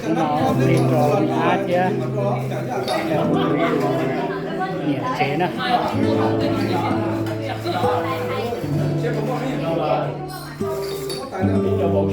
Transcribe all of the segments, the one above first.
Hnub no ua plig rau niam ab thiab niam tsev na. Hnub no ua plig rau wb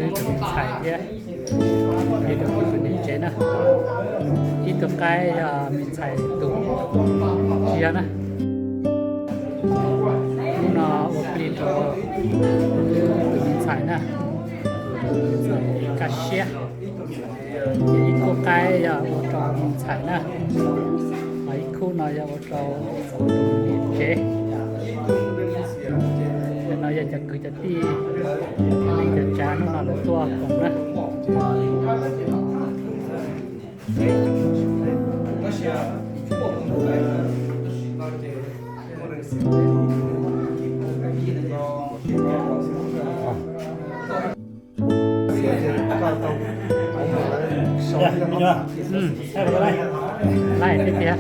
tus me ntxhais thiab ua plig rau kuv tus niam tsev na. Ib tug qaib yog me ntxhais tus tsis yog na. Hnub no ua plig rau wb tus me ntxhais na, tus me ntxhais kaj siab. Ces ib khub qaib yog ua rau me ntxhais na, ho ib khub no yog ua rau tus niam tsev. No yog cov kwv cov tij, neej cov tsav hnub no lawv tuaj koom na. Laij tiag tiag.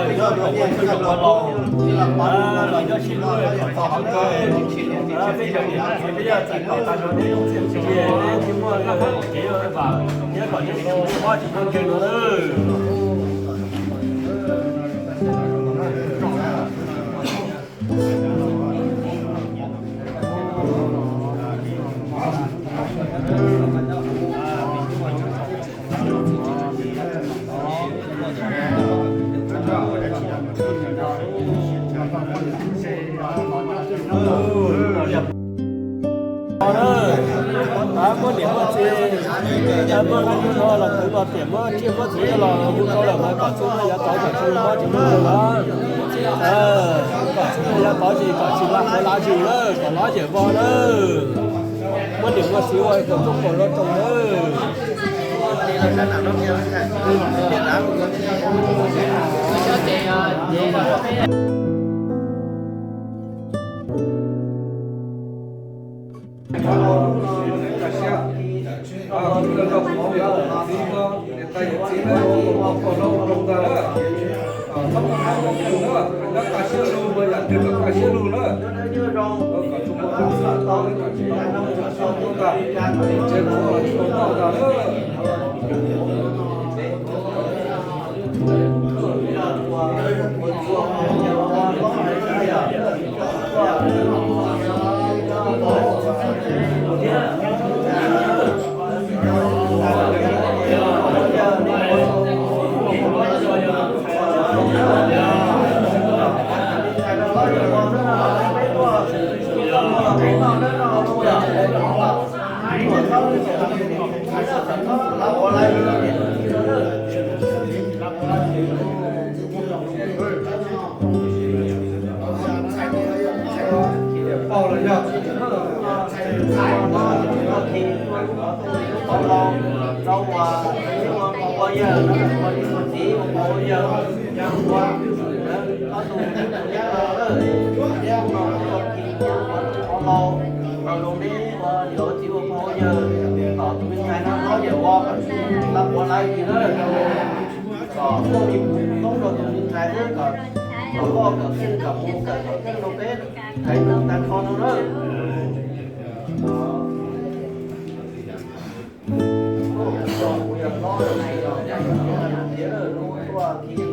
Los yog kom muaj tswv yim los, los nyob sib hlub kom txog qhov kawg. Peb cov niam txiv peb yog txais tos tag nrho nej lub txiaj ntsig, nej thiaj muaj laj hab kev vam thiab kom nej tsis muaj mob tsis muaj nkeeg no nawb. Muab niam muab txiv, muab hab lub no los kuv los tiam muab tsiaj muab txhu los hu rau lawm mas kom txhua leej yav tod kom tsis muaj mob tsis muaj nkeeg lawm. Kom txhua leej yav tod ces kom tsis laj ua laj zis lawm, kom loj yawm vog lawm. Muab niam muab txiv ua kom txhob pom loj tsoom lawm.